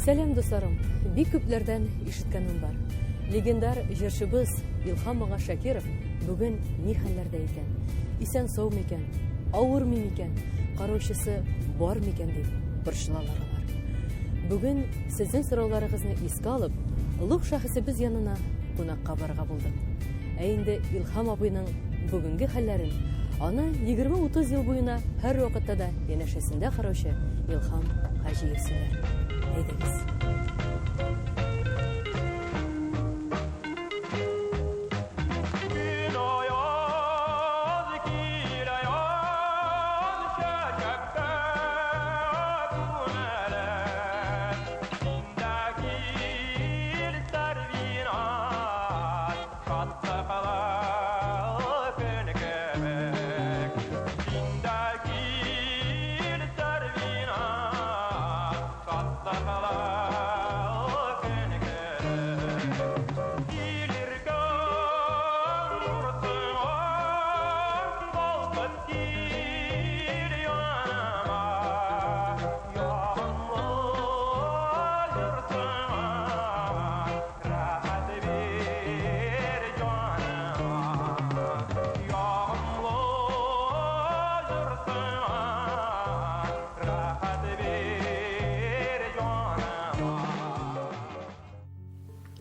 Сәлам, дусларым! Бик күпләрдән ишеткәнем бар. Легендар җырчыбыз Илһам ага Шакиров бүген ни хәлләрдә икән? Исән сау микән? Авырмый микән? Караучысы бар микән дип борчылалар алар. Бүген сезнең сорауларыгызны искә алып, олуг шәхесебез янына кунакка барырга булдык. Ә инде Илһам абыйның бүгенге хәлләрен аны 20-30 ел буена һәрвакытта да янәшәсендә караучы Илһам Хаҗиев сөйләр. Әйдәгез.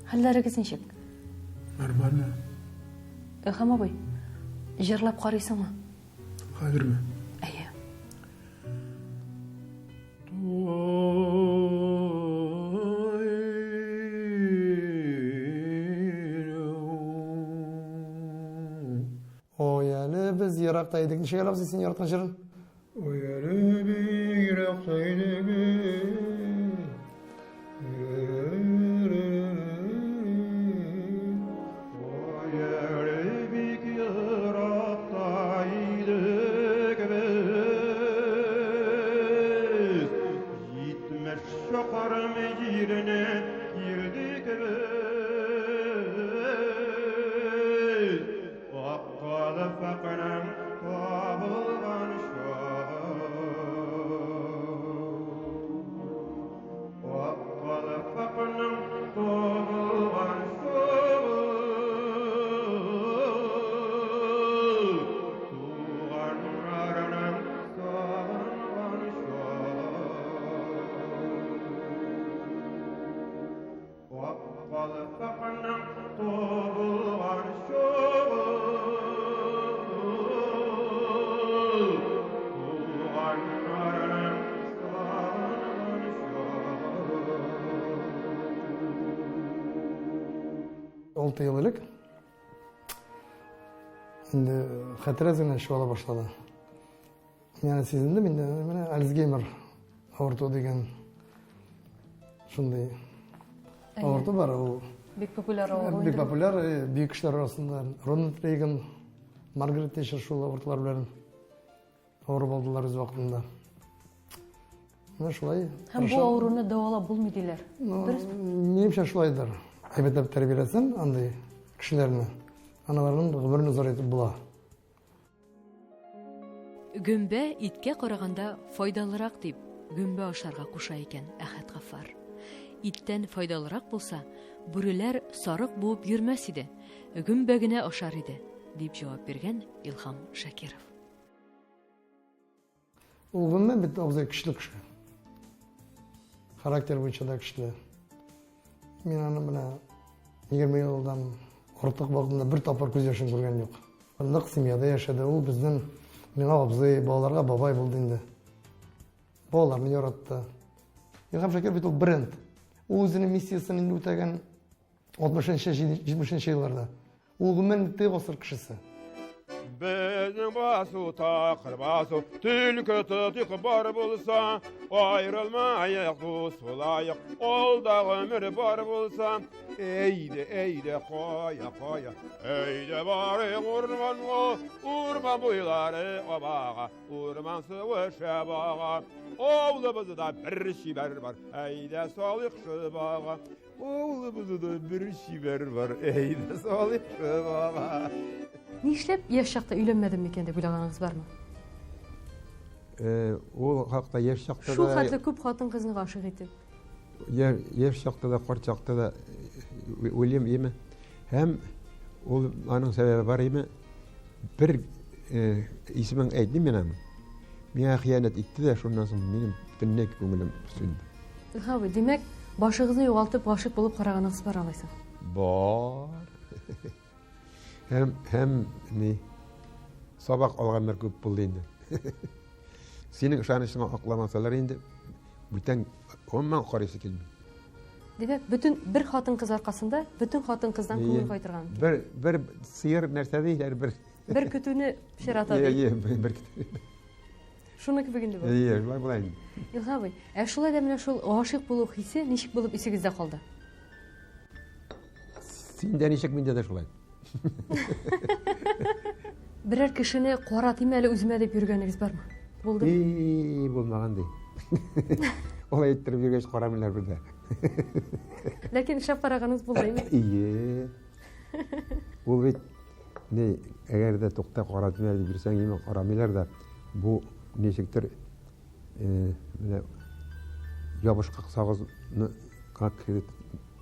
Хәлләрегез ничек? Нормально. Илһам абый, җырлап карыйсыңмы? Хәзерме? Әйе. Ой, әле без еракта идек. Ничек әле абзый син яраткан җырың? Ой, әле без еракта идек. Ой, әле бик еракта идек без. 70 чакрым җирне килдек без. Ак калфакның табылган чагы. Ак калфакның табылган чагы. Туганнарның сагынган чагы. Ак калфакның табылган чагы. Туганнарның сагынган чагы. 6 ел элек инде хәтер әз генә чуала башлады. Мин аны сизендем инде, менә Альцгеймер авырту дигән шундый авырту бар. Ул бик популяр авыру. Бик популяр, бөек кешеләр арасында Рональд Рейган, Маргарет Тэтчер шул авыртулар белән авырып алдылар үз вакытында. Менә шулай. Һәм бу авыруны дәвалап булмый диләр. Дөресме? Минемчә шулайдыр. Әйбәтләп тәрбияләсәң андый кешеләрне, аналарның гомерен озайтып була. Гөмбә иткә караганда файдалырак дип, гөмбә ашарга куша икән Әхәт Гаффар. Иттән файдалырак булса, бүреләр сарык буып йөрмәс иде, гөмбә генә ашар иде, дип җавап биргән Илһам Шакиров. Ул гомумән бит абзый көчле кеше. Характер буенча да көчле. Мин аны менә 20 елдан артык вакытында бер тапкыр күз яшен күргән юк. Нык семьяда яшәде. Ул безнең миңа абзый, балаларга бабай булды инде. Балаларны яратты. Илһам Шакир бит ул бренд. Ул үзенең миссиясен инде үтәгән 60-нчы, 70-нче елларда. Ул гомумән Т гасыр кешесе. Безнең басу такыр басу, түлке тотык бар булса, аерылмаек дус булаек, алда гомер бар булса, әйдә, әйдә, кая, кая, әйдә барыйк урманга, урман буйлары абага, урман суы шәбага, авылыбызда бер чибәр бар, әйдә салыйк шыбага. Авылыбызда бер чибәр бар, әйдә салыйк шыбага. Нишләп яшь чакта өйләнмәдем микән дип уйлаганыгыз бармы? Ул хакта яшь чакта Шул хәтле күп хатын-кызны гашыйк итеп. Яшь чакта да, карт чакта да уйлыйм, име. Һәм ул аның сәбәбе бар име. Бер исемен әйтмим мин аның. Миңа хыянәт итте дә, шуннан соң минем бөтенләй күңелем сүнде. Илһам абый, димәк, башыгызны югалтып гашыйк булып караганыгыз бар алайса? Бар. Һәм, һәм ни, сабак алганнар күп булды инде. Синең ышанычыңа акламасалар инде, бүтән гомумән карыйсы килми. Димәк, бөтен бер хатын-кыз аркасында бөтен хатын-кыздан күңел кайтырган. Бер бер сыер нәрсә диләр, бер бер көтүне пычрата ди. Әйе, бер көтү. Шуны кебек инде бу. Әйе, шулай була инде. Илһам абый, ә шулай да менә шул гашыйк булу хисе ничек булып исегездә калды? Синдә ничек, миндә дә шулай. Берәр кешене кара тимә әле үземә дип йөргәнегез бармы? Булды? И, булмаган ди. Алай әйттереп йөргәч карамыйлар бер дә. Ләкин шәп караганыгыз булды, әйме? Ие. Ул бит ни, әгәр дә тукта кара тимә дип йөрсәң, име карамыйлар да. Бу ничектер э, менә ябышкак сагызны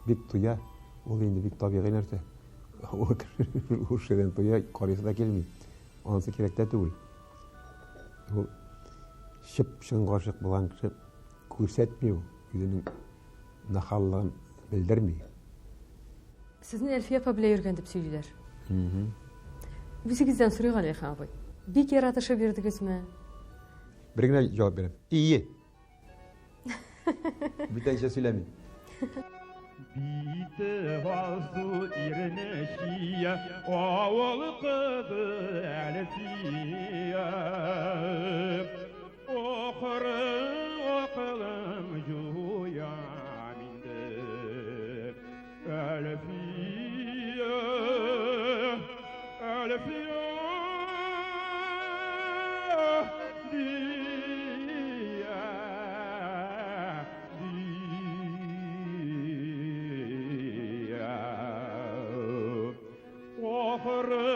бик тоя. Ул инде бик табигый нәрсә. Ул кешедән туя, карыйсы да килми. Анысы кирәк тә түгел. Ул чып-чын гашыйк булган кеше күрсәтми ул, үзенең нахаллыгын белдерми. Сезне Әлфия апа белән йөргән дип сөйлиләр. Үзегездән сорыйк әле, Илһам абый. Бик яратышып йөрдегезме? Бер генә җавап бирәм. Ие. Бүтәнчә сөйләмим. Бите алсу ирене чия, авыл кызы Әлфия. Ахыры акылым җуям инде. Әлфия, Әлфия, дия, дия. Ахыры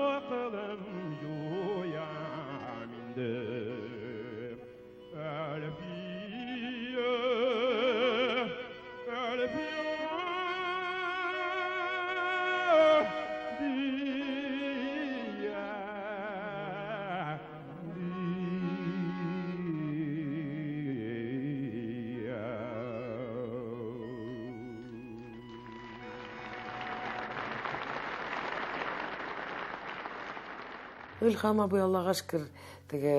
акылым җуям инде. Әлфия, Әлфия, дия, дия. Илһам абый, Аллага шөкер, теге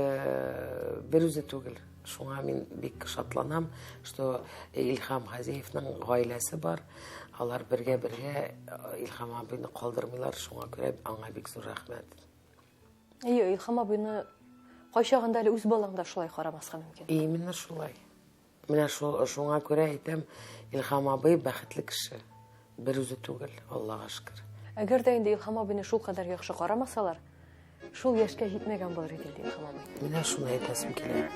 бер үзе түгел. Шуңа мин бик шатланам, что Илһам Хазиевның гаиләсе бар. Алар бергә-бергә Илһам абыйны калдырмыйлар, шуңа күрә аңа бик зур рәхмәт. Әйе, Илһам абыйны кайчагында әле үз балаң да шулай карамаска мөмкин. Именно шулай. Менә шуңа күрә әйтәм, Илһам абый бәхетле кеше. Бер үзе түгел, Аллага шөкер. Әгәр дә инде Илһам абыйны шул кадәр яхшы карамасалар, шул яшькә җитмәгән булыр иде инде Илһам абый. Менә шуны әйтәсем килә.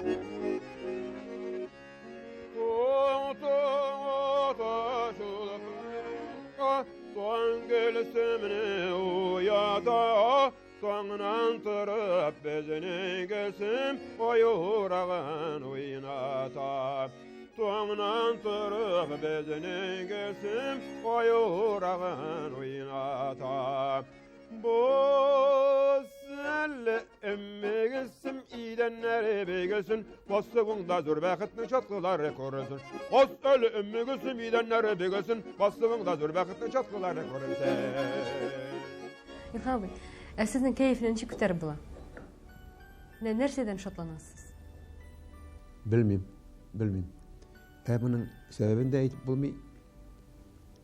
Таңнан торып безне Гөлсем аюрагын уйната. Таңнан торып безне Гөлсем аюрагын уйната. Бу сәлле өммегесем идәннәре бегесен, басыгыңда зур бәхетнең чаткылары күренсен. Ас әле өммегесем идәннәре бегесен, басыгыңда зур бәхетнең чаткылары күренсен. Илһам абый, ә сезнең кәефне ничек күтәреп була? Менә нәрсәдән шатланасыз? Белмим, белмим. Ә моның сәбәбен дә әйтеп булмый.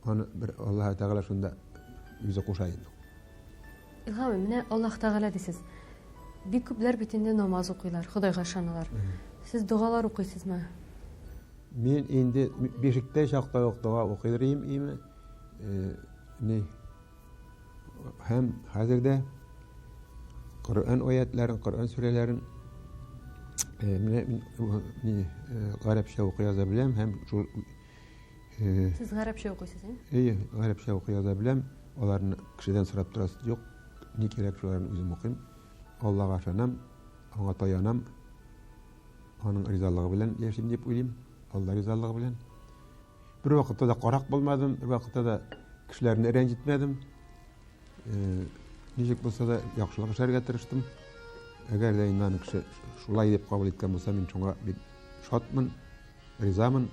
Аны бер Аллаһ Тәгалә шунда үзе куша инде. Илһам абый, менә Аллаһ Тәгалә дисез. Бик күпләр бит инде намаз укыйлар, Ходайга ышаналар. Сез догалар укыйсызмы? Мин инде бишектә чакта ук дога укыйдыр идем, име? Ни? Һәм хәзер дә Коръән аятларын, Коръән сүрәләрен менә мин гарәпчә укый яза беләм һәм шул Сез гарәпчә укыйсыз, әйе? Әйе, гарәпчә укый яза беләм. Аларны кешедән сорап торасы юк. Ни кирәк, шуларны үзем укыйм. Аллага ышанам, аңа таянам. Аның ризалыгы белән яшим дип уйлыйм. Алла ризалыгы белән. Бер вакытта да карак булмадым, бер вакытта да кешеләрне рәнҗетмәдем. Ничек булса да яхшылык эшләргә тырыштым. Әгәр дә инде аны кеше шулай дип кабул иткән булса, мин шуңа бик шатмын, ризамын.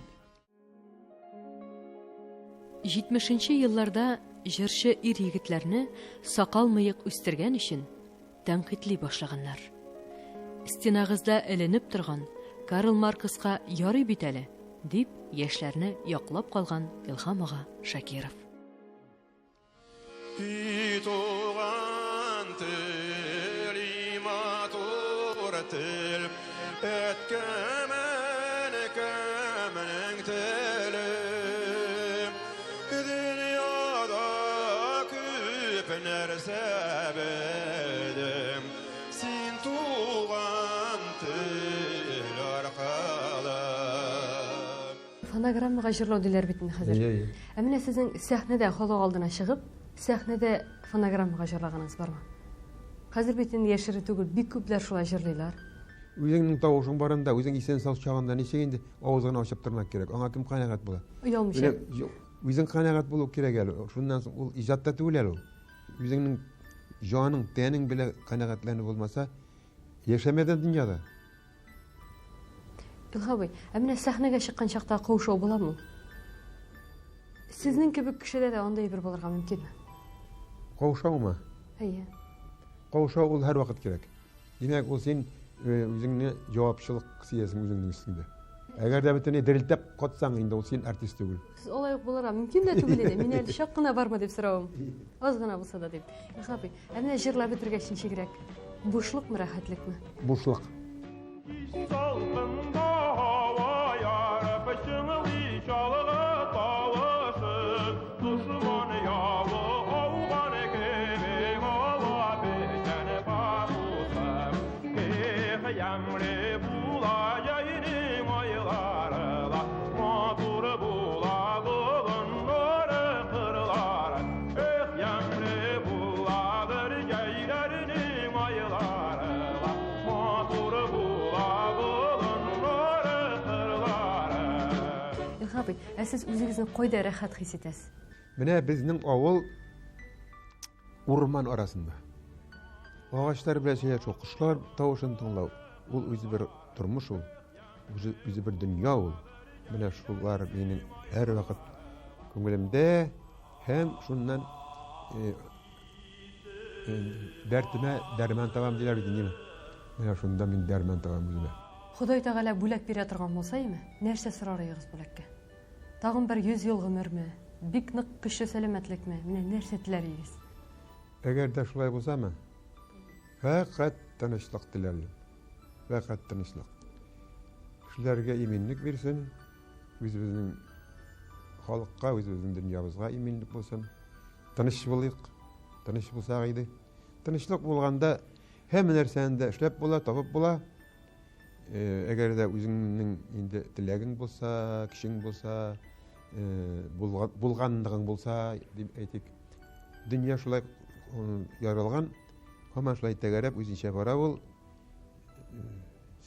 70 елларда җырчы ир-егетләрне сакал-мыек үстергән өчен тәнкыйтьли башлаганнар. Стенагызда эленеп торган Карл Маркска ярый бит әле, дип яшьләрне яклап калган Илһам ага Шакиров. И туган тел, и матур тел, әткәм, әнкәмнең теле. Дөньяда күп нәрсә белдем, син туган тел аркылы. Фонограммага җырлау диләр бит инде хәзер. Әйе, әйе. Ә менә сезнең сәхнәдә халык алдына чыгып, сәхнәдә фонограммага җырлаганыгыз бармы? Хәзер бит инде яшерен түгел, бик күпләр шулай җырлыйлар. Үзеңнең тавышың барында, үзең исән сау чагында ничек инде авызыңны ачып тормак кирәк? Аңа кем канәгать була? Оялмыйча. Менә үзең канәгать булу кирәк әле. Шуннан соң ул иҗат та түгел әле ул. Үзеңнең җаның, тәнең белән канәгатьләнү булмаса, яшәмә дә дөньяда. Илһам абый, ә менә сәхнәгә чыккан чакта каушау буламы? Сезнең кебек кешедә дә андый бер булырга мөмкинме? Каушаумы? Әйе. Каушау ул һәрвакыт кирәк. Димәк, ул син үзеңне җавапчылык сизәсең үзеңнең өстеңдә. Әгәр дә бөтенләй дерелтәп катсаң, инде ул син артист түгел. Сез алай ук булырга мөмкин дә түгел иде. Мин әле чак кына бармы дип соравым. Аз гына булса да дип. Илһам абый, ә менә җырлап бетергәч ничегрәк? Бушлыкмы, рәхәтлекме? Бушлык. Салкында һава ярып чыңлый чалгы тавышы, дошман явы ауган кебек ала печән парусы. Эх, ямьле була җәйнең айлары ла, матур була болыннары, кырлары. Эх, ямьле буладыр җәйләрнең айлары ла, матур була болыннары, кырлары. Илһам абый, ә сез үзегезне кайда рәхәт хис итәсез? Менә безнең авыл урман арасында. Агачлар белән сөйләшү, кошлар тавышын тыңлау, ул үзе бер тормыш ул, үзе бер дөнья ул. Менә шулар минем һәрвакыт күңелемдә һәм шуннан дәртемә дәрман табам диләр бит инде. Менә шунда мин дәрман табам үземә. Ходай Тәгалә бүләк бирә торган булса име, нәрсә сорар идегез бүләккә? Тагын бер 100 ел гомерме? Бик нык көчле сәламәтлекме? Менә нәрсә теләр идегез? Әгәр дә шулай булсамы, фәкать тынычлык теләр идем. Фәкать тынычлык. Кешеләргә иминлек бирсен, үзебезнең халыкка, үзебезнең дөньябызга иминлек булсын. Тыныч булыйк, тыныч булсак иде. Тынычлык булганда һәм нәрсәне дә эшләп була, табып була. Әгәр дә үзеңнең инде теләгең булса, көчең булса, булганлыгың булса, дип әйтик. Дөнья шулай яралган, һаман шулай тәгәрәп үзенчә бара ул.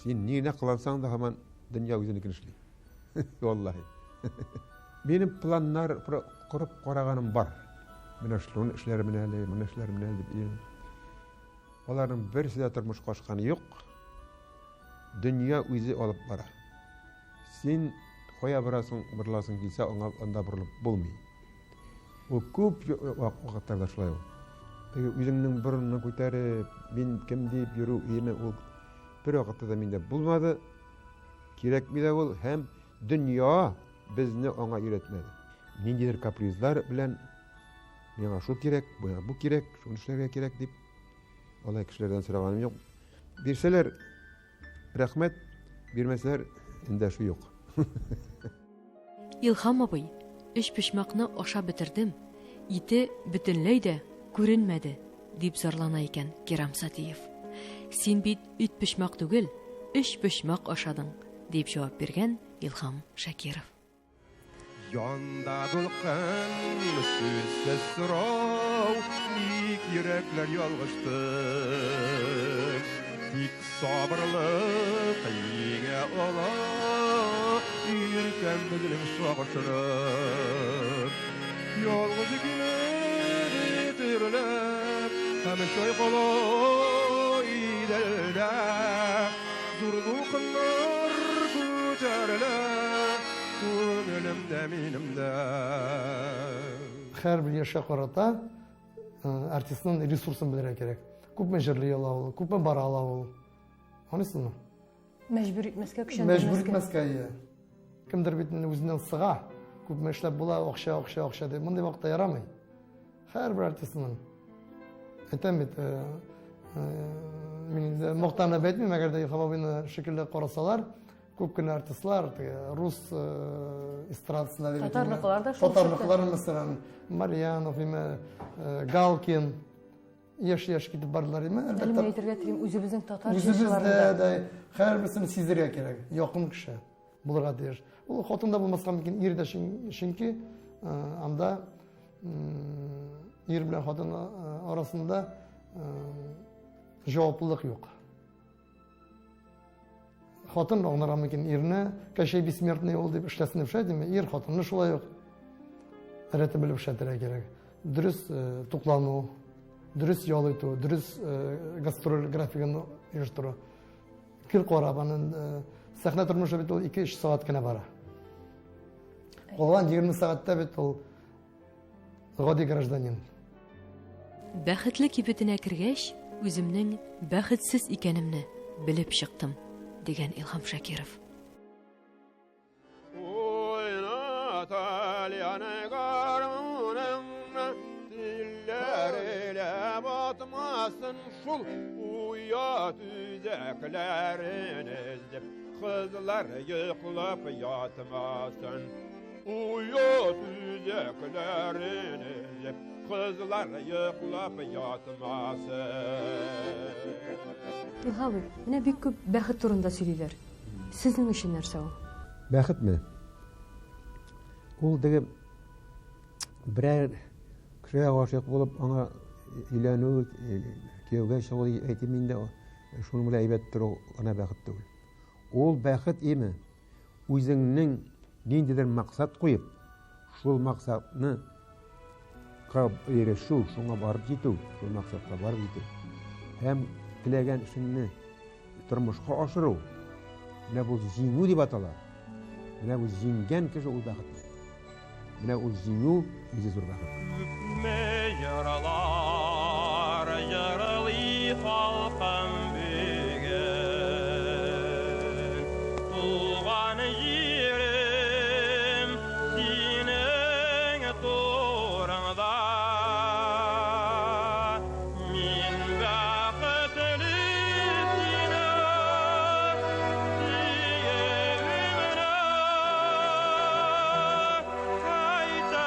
Син ни генә кылансаң да һаман дөнья үзенекен эшли. Валлаһи. Минем планнар корып караганым бар. Менә шуны эшләрмен әле, моны эшләрмен әле дип. Аларның берсе дә тормышка ашканы юк. Дөнья үзе алып бара. Син кая барасың, борыласың килсә, аңа анда борылып булмый. Ул күп вакытларда шулай ул. Теге үзеңнең борынны күтәреп, мин кем дип йөрү име ул бер вакытта да миндә булмады. Кирәкми дә ул, һәм дөнья безне аңа өйрәтмәде. Ниндидер капризлар белән миңа шул кирәк, миңа бу кирәк, шуны эшләргә кирәк дип алай кешеләрдән сораганым юк. Бирсәләр, рәхмәт, бирмәсәләр, эндәшү юк. Илһам абый, өч почмакны ашап бетердем, ите бөтенләй дә күренмәде, дип зарлана икән Кирам Сатиев. Син бит ит почмак түгел, өч почмак ашадың, дип җавап биргән Илһам Шакиров. Янда дулкын, сүзсез сорау, ник йөрәкләр ялгышты? Тик сабырлык җиңә ала, Иркәм безнең сагышына. Ялгыз килә терелеп, һәм чайкала Иделдә. Зур дулкыннар күтәрелә, күңелемдә минем дә. Һәрбер яшькә карата артистның ресурсын белергә кирәк. Күпме җырлый ала ул, күпме бара ала ул. Аңлыйсызмы? Мәҗбүр итмәскә, көчәндермәскә. Мәҗбүр итмәскә, иә. Кемдер бит инде үзеннән сыга. Күпме эшләп була, акча, акча, акча дип. Мондый вакытта ярамый. Һәрбер артистның. Әйтәм бит, мин инде мактанып әйтмим, әгәр дә Илһам абыйны шикелле карасалар, күп кенә артистлар, теге рус эстрадасында дип әйтим, Татарныкылар да шул Татарныкылар, мәсәлән, Марьянов, име, Галкин, яшь-яшь китеп бардылар, име, Әле әлбәттә. мин әйтергә телим, үзебезнең татар Үзебездә җырчыларында. дә һәрберсен сизергә кирәк, якын кеше булырга тиеш. Ул хатын да булмаска мөмкин, ир дә, чөнки анда ир белән хатын арасында җаваплылык юк. Хатын аңларга мөмкин ирне, Кощей бессмертный ул дип эшләсен дип шулай дими, ир хатынны шулай ук рәте белеп эшләтергә кирәк. Дөрес туклану, дөрес ял итү, дөрес гастроль графигын оештыру. Кир карап, анын сәхнә тормышы бит ул ике-өч сәгать кенә бара. Калган 20 сәгатьтә бит ул гади гражданин. Бәхетле кибетенә кергәч, үземнең бәхетсез икәнемне белеп чыктым, дигән Илһам Шакиров. Шул уя төзәкләрен эзләп, кызлар йоклап ятмасын. Уя төзәкләрен эзләп, кызлар йоклап ятмасын. Илһам абый, менә бик күп бәхет турында сөйлиләр. Сезнең өчен нәрсә ул? Бәхетме? Ул теге берәр кешегә гашыйк булып, аңа өйләнү, кияүгә чыгу әйтим инде, шуның белән әйбәт тору гына бәхет түгел. Ул бәхет име? Үзеңнең ниндидер максат куеп, шул максатны ирешү, шуңа барып җитү, шул максатка барып җитү. Һәм теләгән эшеңне тормышка ашыру. Менә бу җиңү дип атала. Менә бу җиңгән кеше ул бәхетле. Менә ул җиңү үзе зур бәхет. Күпме яралар яралый халкым бүген. Туган җирем синең турыңда. Мин бәхетле сине сөюемне әйтә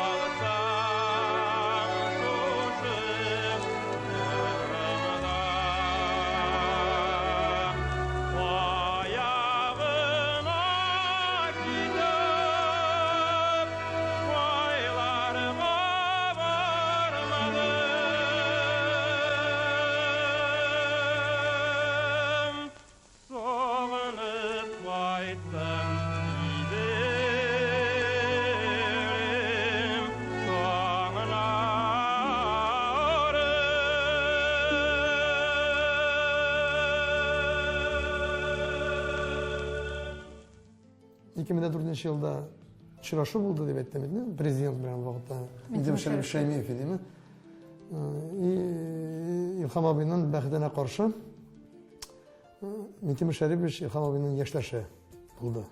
алсам шушы җырымда. Аягына китеп, кайларга бармадым. Сагынып кайттым Иделем, таңнарым. 2004 елда очрашу булды дип әйттем бит, президент белән ул вакытта. Минтимер Шәрипович Шәймиев идеме? И Илһам абыйның бәхетенә каршы Минтимер Шәрипович Илһам абыйның яшьтәше булды.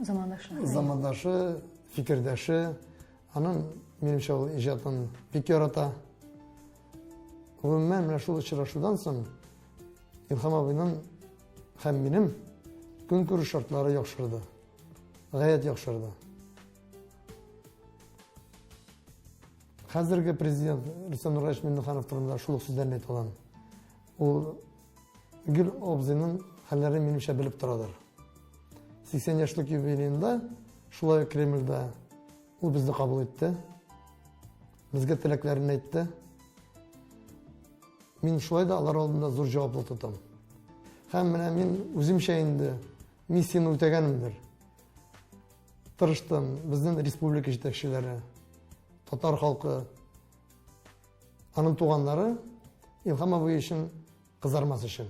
Замандашы. Замандашы, фикердәше. Аның, минемчә, ул иҗатын бик ярата. Гомумән, менә шул очрашудан соң Илһам абыйның һәм минем көнкүреш шартлары яхшырды. Гаять яхшырды. Хәзерге президент Рөстәм Нургалиевич Миңнеханов турында шул ук сүзләрне әйтә алам. Ул гел абзыйның хәлләрен минемчә белеп торадыр. 80 яшьлек юбилеенда шулай ук Кремльдә ул безне кабул итте. Безгә теләкләрен әйтте. Мин шулай да алар алдында зур җаваплы тотам. Һәм менә мин үземчә инде миссияне үтәгәнемдер. Тырыштым, безнең республика җитәкчеләре, татар халкы, аның туганнары Илһам абый өчен кызармас өчен.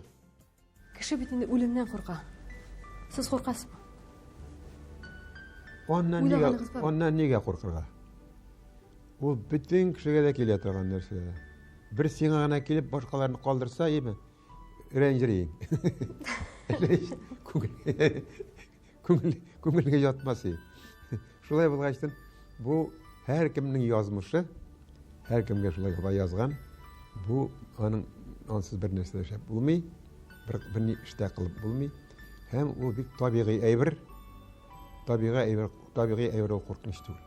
Кеше бит инде үлемнән курка. Сез куркасызмы? Аннан нигә, аннан нигә куркырга? Ул бөтен кешегә дә килә торган нәрсә. Бер сиңа гына килеп башкаларны калдырса, име? Рәнҗер иң. Күңел, күңелгә ятмас и. Шулай булгачтын, бу һәркемнең язмышы, һәркемгә шулай Ходай язган. Бу аның ансыз бер нәрсә эшләп булмый, бер, бер ни эштә кылып булмый. Һәм ул бик табигый әйбер. Табигый әйбер, табигый әйбер ул куркыныч түгел.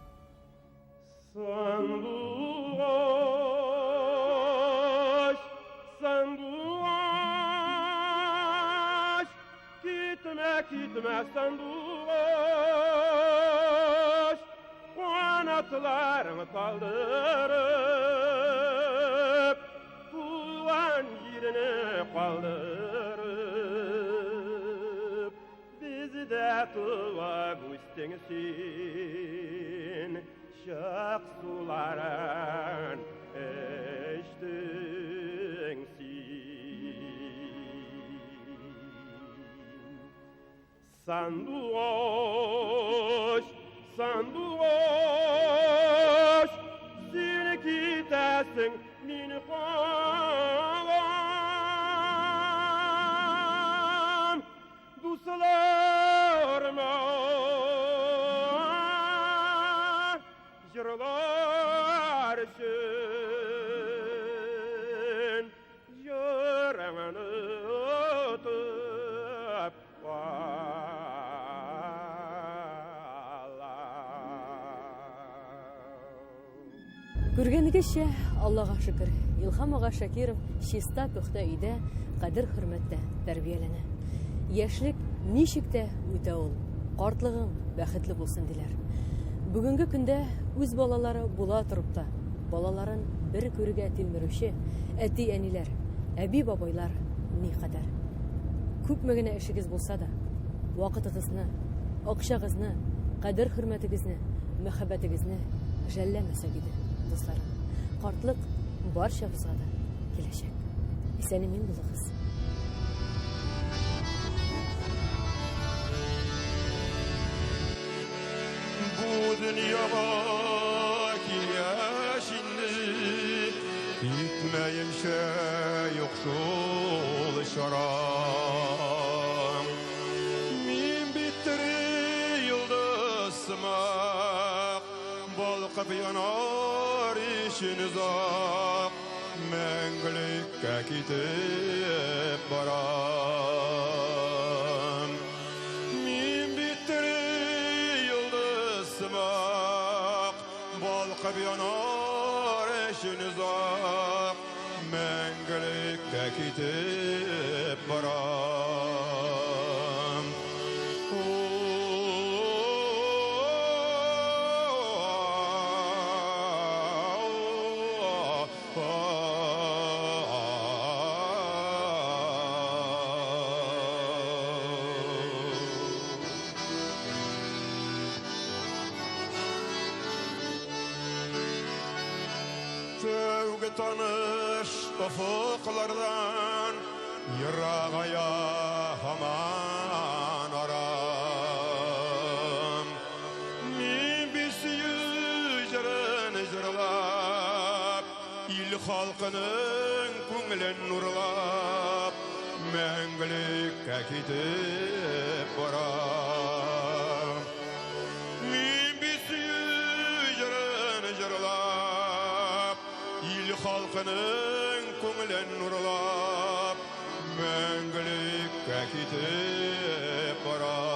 Сандугач, сандугач, китмә, китмә, сандугач, канатларың талдырып, туган җирне калдырып, бездә туып үстең син, чык суларын эчтең син. Сандугач, сандугач, син китәсең, мин калам. Дусларыма җырлар өчен җырыңны отып калам. Күргәнегезчә, Аллага шөкер, Илһам ага Шакиров чиста пөхтә өйдә, кадер-хөрмәттә тәрбияләнә. Яшьлек ничек тә үтә ул, картлыгың бәхетле булсын диләр. Бүгенге көндә үз балалары була торып та, балаларын бер күрергә тилмерүче әти-әниләр, әби-бабайлар никадәр. Күпме генә эшегез булса да, вакытыгызны, акчагызны, кадер-хөрмәтегезне, мәхәббәтегезне жәлләмәсәк иде, дусларым. Картлык барчабызга да киләчәк. Исән-имин булыгыз. Бу дөньяга килгәч инде китмәенчә юк шул чарам. Мин бит тере йолдыз сымак, балкып янар өчен озак, мәңгелеккә китеп барам. Мин бит тере йолдыз сымак, балкып янар өчен озак, мәңгелеккә китеп барам. Тәүге таныш офыклардан ерагая һаман арам. Мин бит сөю җырын җырлап, ил халкының күңелен нурлап, мәңгелеккә китеп барам. Мин бит сөю җырын җырлап, ил халкының күңелен нурлап, мәңгелеккә китеп барам.